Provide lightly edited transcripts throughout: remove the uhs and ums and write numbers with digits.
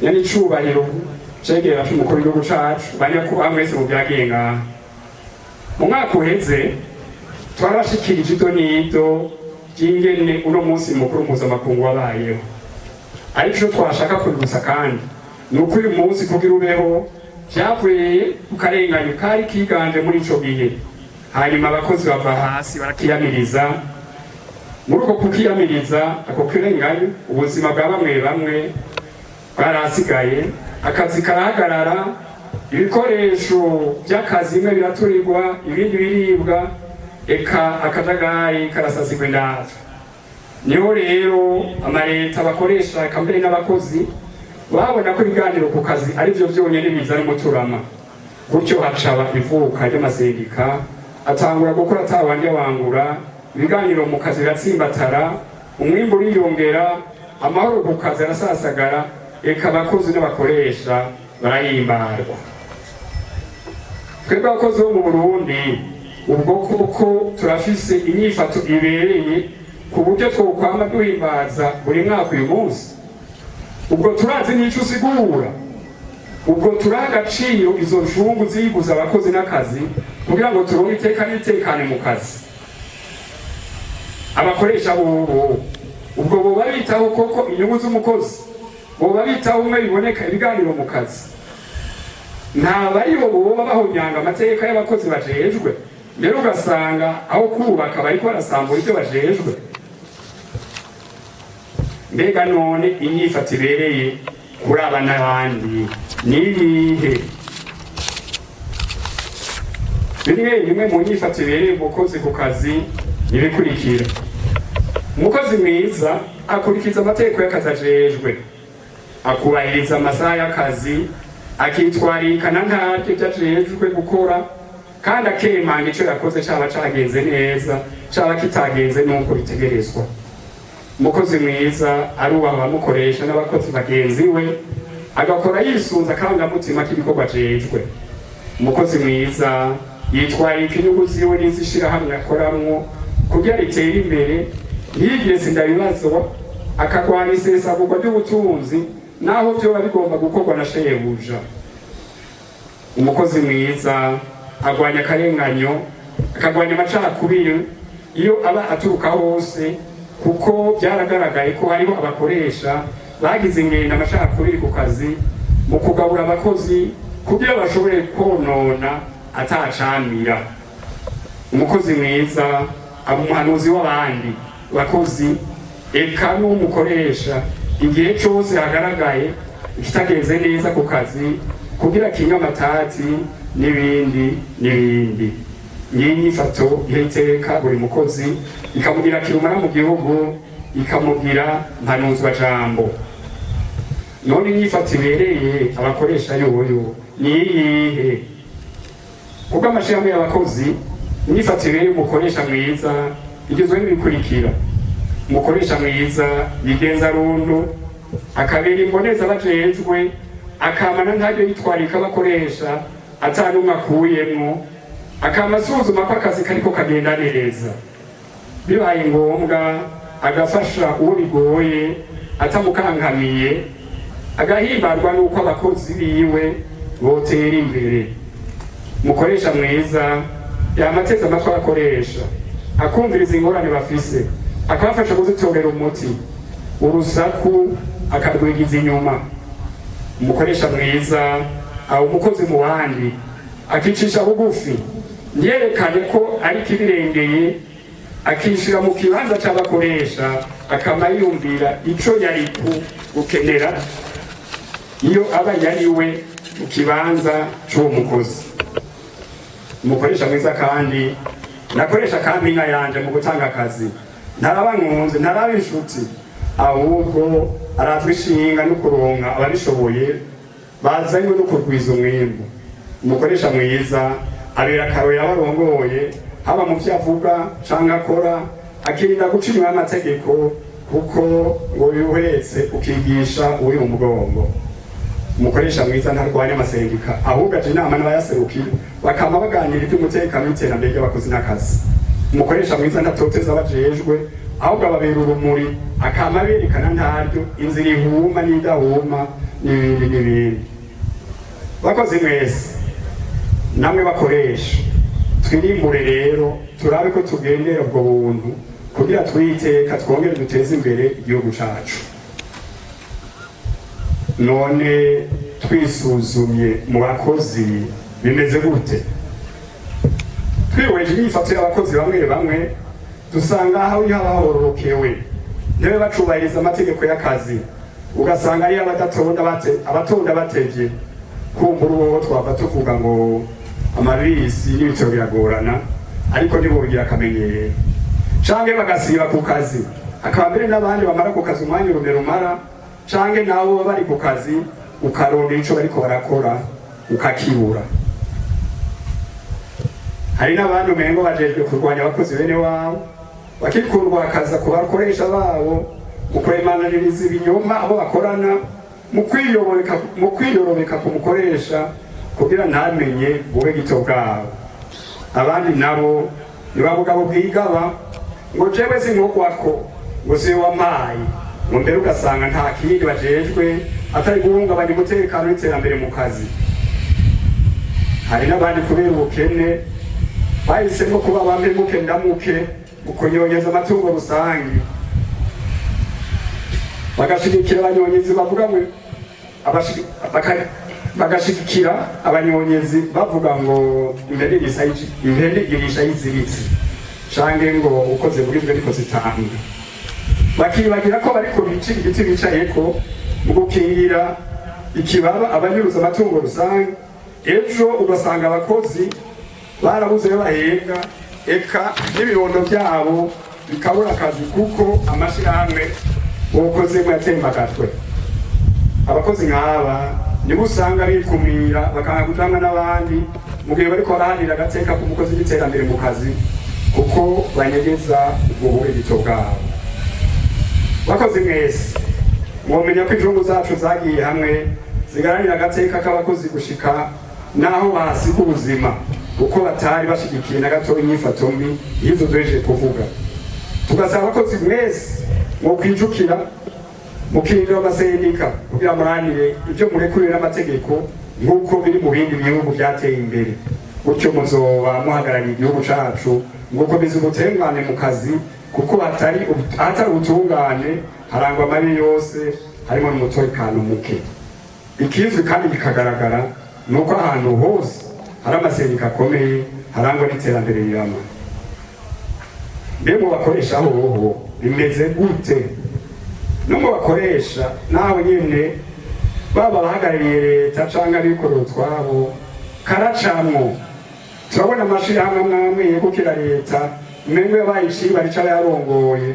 Nyanicubahiro cegera c'umukuru w'igihugu cacu, banyakubahwa mwese muvyagiye ngaha, mu mwaka uheze twarashikirije ido n'ido ry'ingene uno munsi mukuru mpuzamakungu wabayeho. Ariko ico twashaka kubibutsa kandi ni uko uyu munsi kugira ubeho vyavuye ku karenganyo kari kiganje muri ico gihe, hanyuma abakozi bava hasi barakiyamiriza. Muri uko kukiyamiriza ako karenganyo, ubuzima bwa bamwe bamwe bwarasigaye, akazi karahagarara, ibikoresho by'akazi bimwe biraturirwa, ibindi biribwa, eka akajagari karasasigwa indavu. Niho rero amaleta bakoresha, eka mbere n'abakozi, babona ko ibiganiro ku kazi ari byo byonyine bizana umuturama. Gutyo hacaba ivuka ry'amasendika, atangura gukora atawandi wangura. Ibiganiro mu kazi biratsimbatara, umwimbu uriyongera, amahoro ku kazi arasasagara, eka abakozi n'abakoresha barahimbarwa. Twebwe abakozi bo mu Burundi, ubwo koko turafise inyifato ibereye ku buryo twokwama duhimbaza buri mwaka uyu munsi? Ubwo turazi n'ico usigura? Ubwo turaha agaciro izo ncungu ziguza abakozi n'akazi kugira ngo turonke iteka n'itekane mu kazi? Abakoresha bobo, ubwo boba bitaho koko inyungu z'umukozi? Boba bitaho umwe biboneka ibiganiro mu kazi? Nta baribo boba bahonyanga amateka y'abakozi bajejwe, mbere ugasanga aho kubaka bariko barasambura ibyo bajejwe? Mbega none inyifato ibereye kuri aba n'abandi niyihe? Bimwe bimwe mu nyifato ibereye umukozi ku kazi nibikurikira: umukozi mwiza akurikiza amategeko y'akazi ajejwe, akubahiriza amasaha y'akazi, akitwarikana ntaryo ibyo ajejwe gukora, kandi akemanga ico yakoze, caba cagenze neza, caba kitagenze nuko bitegerezwa. Umukozi mwiza arubaha abamukoresha n'abakozi bagenzi we, agakora yisunze akarangamutima k'ibikorwa ajejwe. Umukozi mwiza yitwarika inyungu ziwe n'izishirahamwe akoramwo kugira ritere imbere, ntiyigire sindabibazwa, akagwana isesagurwa ry'ubutunzi naho vyoba bigomba gukorwa na shebuja. Umukozi mwiza agwanya akarenganyo, akagwanya amacakubiri iyo aba aturuka hose, kuko byaragaragaye ko hariho abakoresha bagize ingendo amacakubiri ku kazi mu kugabura abakozi kugira bashobore konona atacamira. Umukozi mwiza aba umuhanuzi w'abandi bakozi eka n'umukoresha igihe cose hagaragaye ikitagenze neza ku kazi, kugira kinga amatati n'ibindi n'ibindi. Ngiyi nyifato iha iteka buri mukozi, ikamugira kirumara mu gihugu, ikamugira mpanuzwajambo. None inyifato ibereye abakoresha yoyo ni iyihe? Kuko amashirahamwe y'abakozi, inyifato ibereye umukoresha mwiza igizwe n'ibikurikira: umukoresha mwiza yigenza rundu, akabera imboneza abajejwe, akamana ntaryo yitwarika abakoresha atanumwe akuyemwo, akama asuzuma ko akazi kariko kagenda neza, bibaye ngombwa agafasha uwo bigoye atamukankamiye, agahimbarwa n'uko abakozi biwe botera imbere. Umukoresha mwiza yamateze amatwi abakoresha, akumviriza ingorane bafise, akabafasha kuzitorera umuti, urusaku akarwigiza inyuma. Umukoresha mwiza aba umukozi mu bandi, akicisha bugufi, ntiyerekane ko ari kibirengeye, akishira mu kibanza c'abakoresha, akama yiyumvira ico yari gukenera iyo aba yari we mu kibanza c'uwo mukozi. Umukoresha mwiza kandi nakoresha kandi inka yanje mu gutanga akazi, ntaraba nkunze, ntaraba inshuti, ahubwo arazwa ishinga no kuronka ababishoboye bazanywe no kurwiza umwimbu. Umukoresha mwiza abera akarorero abarongoye, haba mu vyo avuga canke akora, akirinda guca inyuma y'amategeko, kuko ngo yuhetse ukigisha uri mu mugongo. Umukoresha mwiza ntarwanya amasendika, ahubwo aja inama n'abayaserukiye, bakama baganira iby'umutekano n'iterambere ry'abakozi n'akazi. Umukoresha mwiza ntatoteza abajejwe, ahubwo ababera urumuri, akama berekana ntaryo inzira ihuma n'idahuma. N'ibindi n'ibindi. Bakozi mwese namwe bakoresha, twirimbure rero, turabe ko tugendera ubwo buntu kugira twiteka twongere duteze imbere igihugu cacu. None twisuzumye, mu bakozi bimeze gute? Twihweje inyifato y'abakozi bamwe bamwe, dusanga aho haba hororokewe ntibe bacubahiriza amategeko y'akazi, ugasanga ariyo abadatonda bate, abatonda batevye. Kumbura uwo twava tuvuga ngo amabisi n'ibitaro biragorana, ariko ntibogira akamenyero, canke bagasiba ku kazi, hakaba mbere n'abandi bamara ku kazi umwanya urume rumara, canke nabo baba bari ku kazi ukarondera ico bariko barakora ukakibura. Hari n'abandi umengo bajejwe kurwanya abakozi bene wabo, bakikundwa bakaza ku bakoresha babo mu kwemananiriza ibinyoma abo bakorana, mu kwiyorobeka ku mukoresha kugira ntamenye bube gito bwabo. Abandi nabo ni babugabo bwigaba ngo jewe sinkokwako, ngo siwe wampaye, ngo mbere ugasanga nta kindi bajejwe atari guhungabanya umutekano n'iterambere mu kazi. Hari n'abandi kubera ubukene bahisemo kuba bampemuke ndamuke mu kunyonyeza amatungo rusange, bagashigikira abanyonyezi bavuga ngo bagashigikira abanyonyezi bavuga ngo impene irisha yiziritse, canke ngo uko zivugijwe niko zitanga, bakibagira ko bariko bicira igiti bicayeko mu gukingira ikibaba abanyuruza amatungo rusange. Ejo ugasanga abakozi barabuze ayo bahembwa, eka n'ibibondo byabo bikabura akazi kuko amashirahamwe bokozemo yatembagajwe. Abakozi nk'aba nibo usanga bikumira, bakanga kujanwa n'abandi mu gihe bariko barahanira agateka k'umukozi n'iterambere mu kazi, kuko banyegeza ubwo bube bwabo. Bakozi mwese, mwomenya ko injungu zacu zagiye hamwe zigaranira agateka k'abakozi gushika naho bahasiga ubuzima, kuko batari bashigikiye na gato inyifato mbi y'izo duhejeje kuvuga. Tugasaba abakozi mwese mwokwijukira mukinjira amasendika kugira muranire ibyo murekuriwe n'amategeko, nk'uko biri mu bindi bihugu byateye imbere. Gutyo muzoba muhagarariye igihugu cacu mugukomeza ubutungane mu kazi, kuko ahatari ubutungane harangwa amabi yose, harimo n'umutekano muke. Ikizwi kandi kikagaragara ni uko ahantu hose hari amasendika akomeye harangwa n'iterambere rirama. Mbe mu bakoresha hoho bimeze gute? No mu bakoresha nawe nyene, baba abahagarariye leta canke abikorera utwabo, karacamwo. Turabona amashirahamwe amwe yegukira leta, umengo yabaye icibari c'abayarongoye,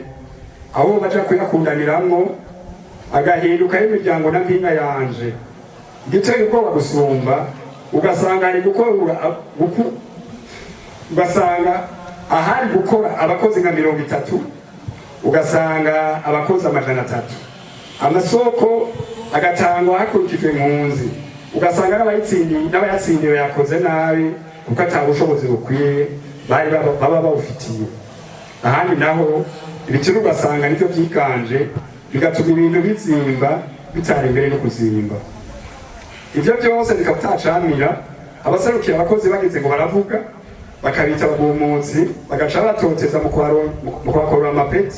aho baja kuyakundaniramwo agahinduka y'imiryango na mpinga yanje. Igiteye ubwoba gusumba, ugasanga hari gukora ugasanga ahari gukora abakozi nka 30, ugasanga abakozi 300. Amasoko agatangwa hakurikijwe impunzi, ugasanga n'abayatsindiwe yakoze nabi kuko ata bushobozi bukwiye bari baba bawufitiye. Ahandi naho ibiciro ugasanga nivyo vyiganje, bigatuma ibintu bizimba bitari imbere no kuzimba. Ivyo byose bikaba utacamira. Abaserukiye abakozi bagize ngo baravuga, bakabita abagumutsi, bagaca batoteza mu kubakorora amapeti,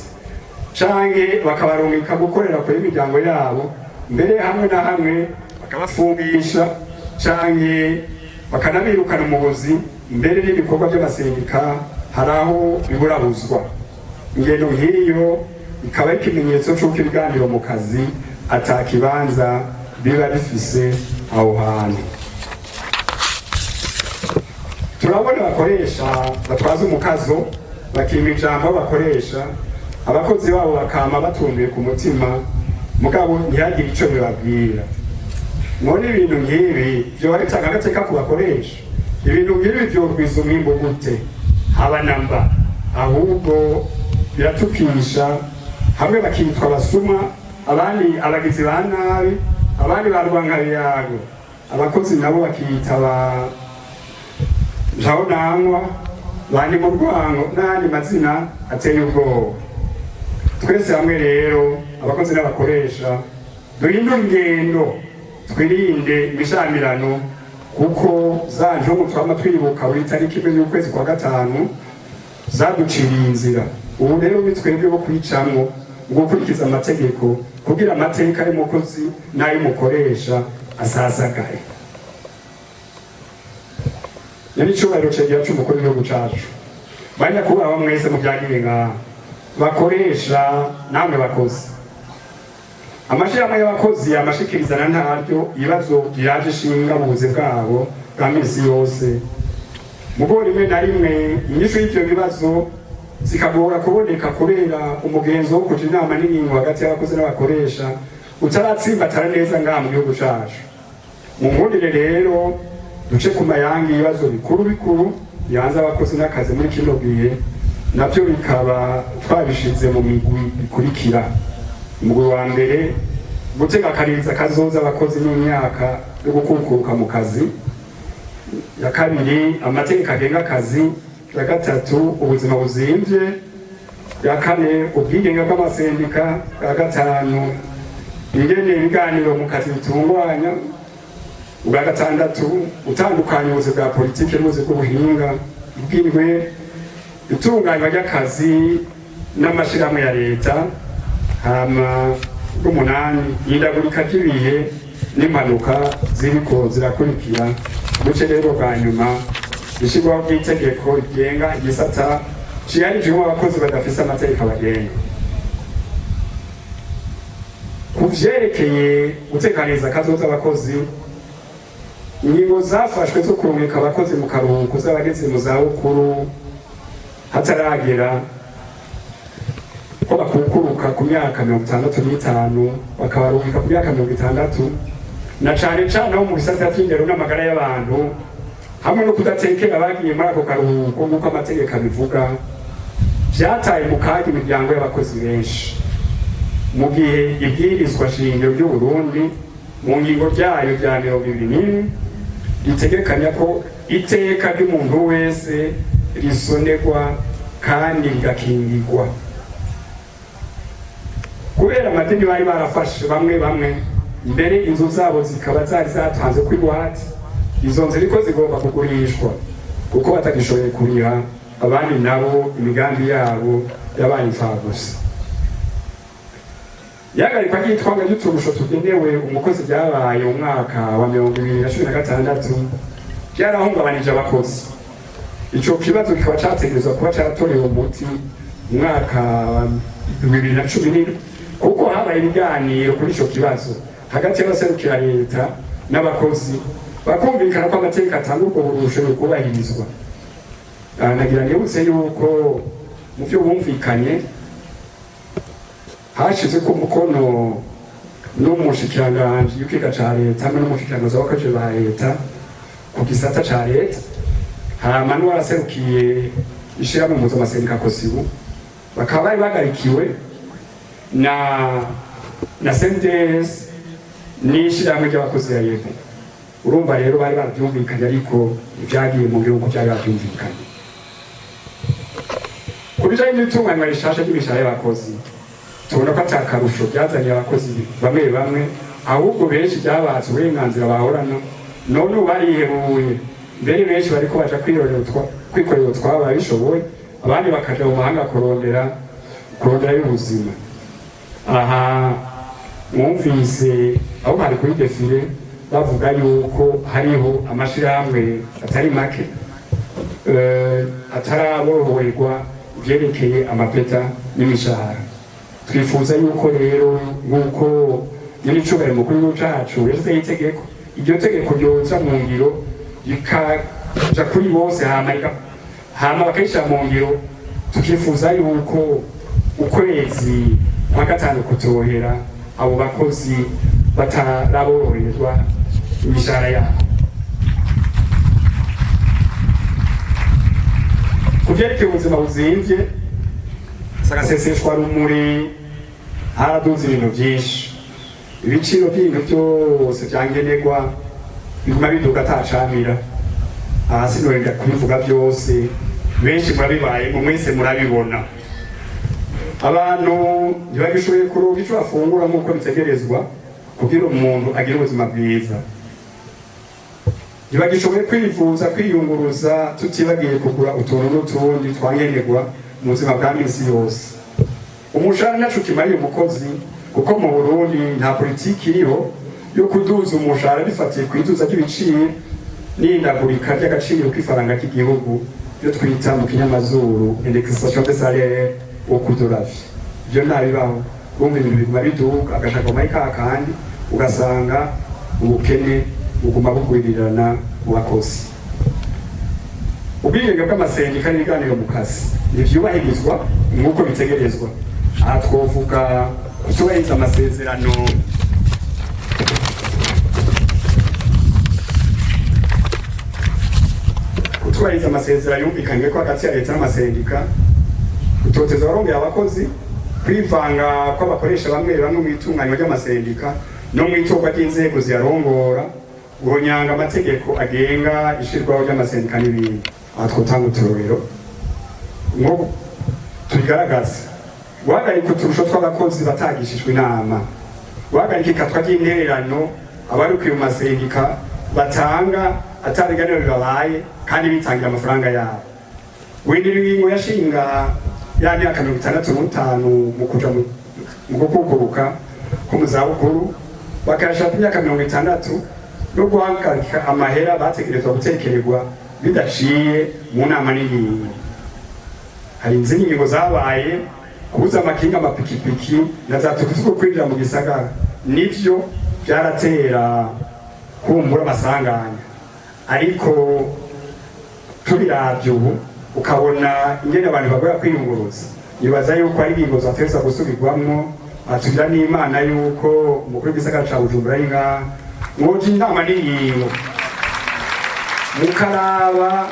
canke bakabarungika gukorera kure y'imiryango yabo, mbere hamwe na hamwe bakabafungisha canke bakanabirukana umugozi. Mbere n'ibikorwa by'amasendika hari aho biburabuzwa. Ingendo nk'iyo ikaba ari ikimenyetso c'uko ibiganiro mu kazi ata kibanza biba bifise aho hantu. Turabona abakoresha batwaza umukazo, bakima ijambo aho bakoresha, abakozi babo bakama batunduye ku mutima, mugabo ntihagire ico bibabwira. None ibintu nk'ibi vyoba bitanga agateka ku bakoresha? Ibintu nk'ibi vyorwiza umwimbu gute? Haba namba. Ahubwo biratukisha, hamwe bakitwa abasuma, abandi abagizi ba nabi, abandi ba rwankabiyago, abakozi nabo bakiyita ba nangwa bandi mu rwango n'ayandi mazina ateye ubwoba. Twese hamwe rero, abakozi n'abakoresha, duhindure ingendo. Twirinde imishamirano, kuko za njongo twama twibuka buri tariki 1 y'ukwezi kwa gatanu zaduciriye inzira. Ubu rero ni twebwe bo kwicamwo, gukurikiza amategeko kugira amateka y'umukozi n'ay'umukoresha asasagaye. Nyir'icyubahiro cegera c'umukuru w'igihugu cacu, banyakubahwa mwese muvyagiye ngaha, bakoresha namwe bakozi, amashirahamwe y'abakozi amashikirizana ntaryo ibibazo biraje ishinga mu buzi bwabo bwa misi yose. Mugo rimwe na rimwe inyishu y'ivyo bibazo zikagora kuboneka kubera umugenzo wo kuja inama n'ingingo hagati y'abakozi n'abakoresha utaratsimbatara neza ngaha mu gihugu cacu. Mu nkundire rero duce ku mayange ibibazo bikuru bikuru bihanze abakozi n'akazi muri kino gihe, navyo bikaba twabishize mu migwi ikurikira. Umugwi wa mbere: gutegakaniriza kazoza abakozi n'imyaka yo gukukuruka mu kazi. Ya kabiri, amategeko agenga akazi. Ya gatatu, ubuzima buzimvye. Ya kane, ubwigenge bw'amasendika. Ya gatanu, ingene ibiganiro mu kazi bitunganya. Ubwa gatandatu, gutandukanya ubuzi bwa politiki n'ubuzi bw'ubuhinga. Bw'indwi, itunganywa ry'akazi n'amashirahamwe ya leta. Hama bw'umunani, ihindagurika ry'ibihe n'impanuka ziriko zirakurikira. Ubuce rero bwa nyuma, ishyirwaho ry'itegeko rigenga igisata ciharijwemo abakozi badafise amategeko abagenga. Ku vyerekeye gutekaniriza akazoza abakozi, ingingo zafashwe zo kurungika abakozi mu karuhuko z'abageze mu zabukuru hataragera ko bakukuruka ku myaka 65, bakabarungika ku myaka 60, na cane cane abo mu bisata vy'indero n'amagara y'abantu, hamwe no kudatekera abagiye muri ako karuhuko nk'uko amategeko abivuga, vyataye mu kaga imiryango y'abakozi benshi, mu gihe ibwirizwa shingiro ry'u Burundi mu ngingo ryayo rya 21 ritegekanya ko iteka ry'umuntu wese risonerwa kandi rigakingirwa. Kubera amadeni bari barafashe bamwe bamwe, mbere inzu zabo zikaba zari zatanze ko ingwate, izo nzu ziriko zigomba kugurishwa kuko batagishoboye kuriha. Abandi nabo imigambi yabo yabaye imfagusa. Ihagarikwa ry'itwanga ry'uturusho tugenewe umukozi ryabaye mu mwaka wa 2016 byarahungabanije abakozi. Ico kibazo kikaba categerezwa kuba caratorewe umuti mu mwaka wa 2017, kuko habaye ibiganiro kuri ico kibazo hagati y'abaserukira leta n'abakozi, bakumvikana ko amategeko atanga ubwo burusho yokubahirizwa. Nagira nibutse yuko mu byo bumvikanye hashyizwe ko umukono n'umushikiranganji w'ikigega ca leta hamwe n'umushikiranganji w'abakozi ba leta ku gisata ca leta, hama n'uwaraserukiye ishirahamwe mpuzamasenga COSYBU, bakaba bari bagarikiwe na CNDS n'ishirahamwe ry'abakozi ya yego. Urumva rero bari baravyumvikanye, ariko ivyagiye mu gihugu byari bavyumvikanye. Ku bijanye n'itunganywa rishasha ry'imishahara y'abakozi, tubona ko ata karusho byazaniye abakozi bamwe bamwe, ahubwo benshi byabatse uburenganzira bahorana, none ubu barihebuye. Mbere benshi bariko baja kwikorera utwabo babishoboye, abandi bakaja mu mahanga kurondera y'ubuzima. Aha mwumvise aho bari kuri défilé bavuga yuko hariho amashirahamwe atari make ataraboroherwa ivyerekeye amapeta n'imishahara. Twifuza yuko rero, nk'uko nyir'icubahiro mukuru w'igihugu cacu yashyizeho itegeko, iryo tegeko ryoza mu ngiro rikaja kuri bose, hama bakayishira mu ngiro. Tukifuza yuko ukwezi kwa gatanu kutohera abo bakozi bataraboroherezwa imishahara yabo. Ku vyerekeye ubuzima buzimvye, sagaseseshwa rumuri, haraduze ibintu vyinshi. Ibiciro by'ibintu byose vyankenerwa biguma biduga atacamira. Hasi norinda kubivuga byose, benshi murabibayemo, mwese murabibona. Abantu ntibagishoboye kuronka ico bafungura nk'uko bitegerezwa. Kugira umuntu agire ubuzima bwiza, ntibagishoboye kwivuza, kwiyunguruza, tutibagiye kugura utuntu n'utundi twankenerwa mu buzima bwa minsi yose. Umushahara ntaco kimariye umukozi, kuko mu Burundi nta politiki iriho yo kuduza umushahara bifatiye ku iduza ry'ibiciro n'ihindagurika ry'agaciro k'ifaranga ry'igihugu, byo twita mu kinyamazuru indexation des salaires au cours de la vie. Ivyo ntabibaho. Urumva, ibintu biguma biduga, agashaka muri ka kandi ugasanga ubukene buguma bugwirirana mu bakozi. Ubwigenge bw'amasendika n'ibiganiro mu kazi ntivyubahirizwa nk'uko bitegerezwa. Aha twovuga kutubahiriza amasezerano, kutubahiriza amasezerano yumvikanywe ko hagati ya leta n'amasendika, gutoteza abarongera abakozi, kwivanga kw'abakoresha bamwe bamwe mu itunganywa ry'amasendika no mu itorwa ry'inzego ziyarongora, guhonyanga amategeko agenga ishirwaho ry'amasendika n'ibindi. Aha twotanga uturorero nko tubigaragaza: guhagarika uturusho tw'abakozi batagishijwe inama, guhagarika ikatwa ry'intererano abarukiye mu masendika batanga atabiganiro bibabaye kandi bitangira amafaranga yabo, guhindura ingingo yashinga ya myaka 65 mu kuja mu gukukuruka ko mu zabukuru bakayashira ku myaka 60, no guhagarika amahera bategerezwa gutekererwa bidaciye mu nama n'ingingo. Hari izindi ngingo zabaye: kubuza amakinga, amapikipiki na za tukutuku kwinjira mu gisagara. Nivyo byaratera kumbura amasanganya, ariko tubiravye ubu ukabona ingene abantu bagora kwiyunguruza, nibaza yuko ari ingingo zategerezwa gusubirwamwo. Atugira n'Imana yuko umukuru w'igisagara ca Bujumbura ari ngaha, mwoja inama n'ingingo mukaraba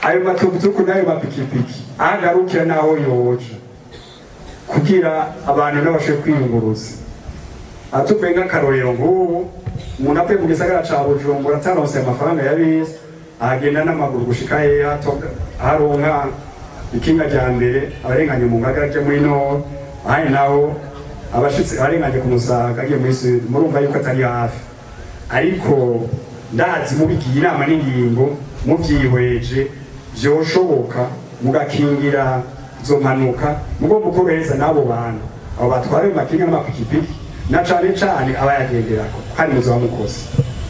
ayo matukutuku n'ayo mapikipiki aho agarukira n'aho yoja, kugira abantu n'abashoboye kwiyunguruza. Atuvuye nk'akarorero, nk'ubu umuntu avuye mu gisagara ca Bujumbura ataronse amafaranga ya bisi, agenda n'amaguru gushika hehe aronka ikinga rya mbere, abarenganye mu Ngagara aje muri nord, ahandi naho abashitsi abarenganye ku Musaga agiye muri sud. Murumva yuko atari hafi, ariko ndazi mubigiye inama n'ingingo, muvyihweje, vyoshoboka mugakingira izo mpanuka, mugomba korohereza n'abo bantu, abo batwara ayo makinga n'amapikipiki, na cane cane abayagenderako, kandi muzoba mukoze.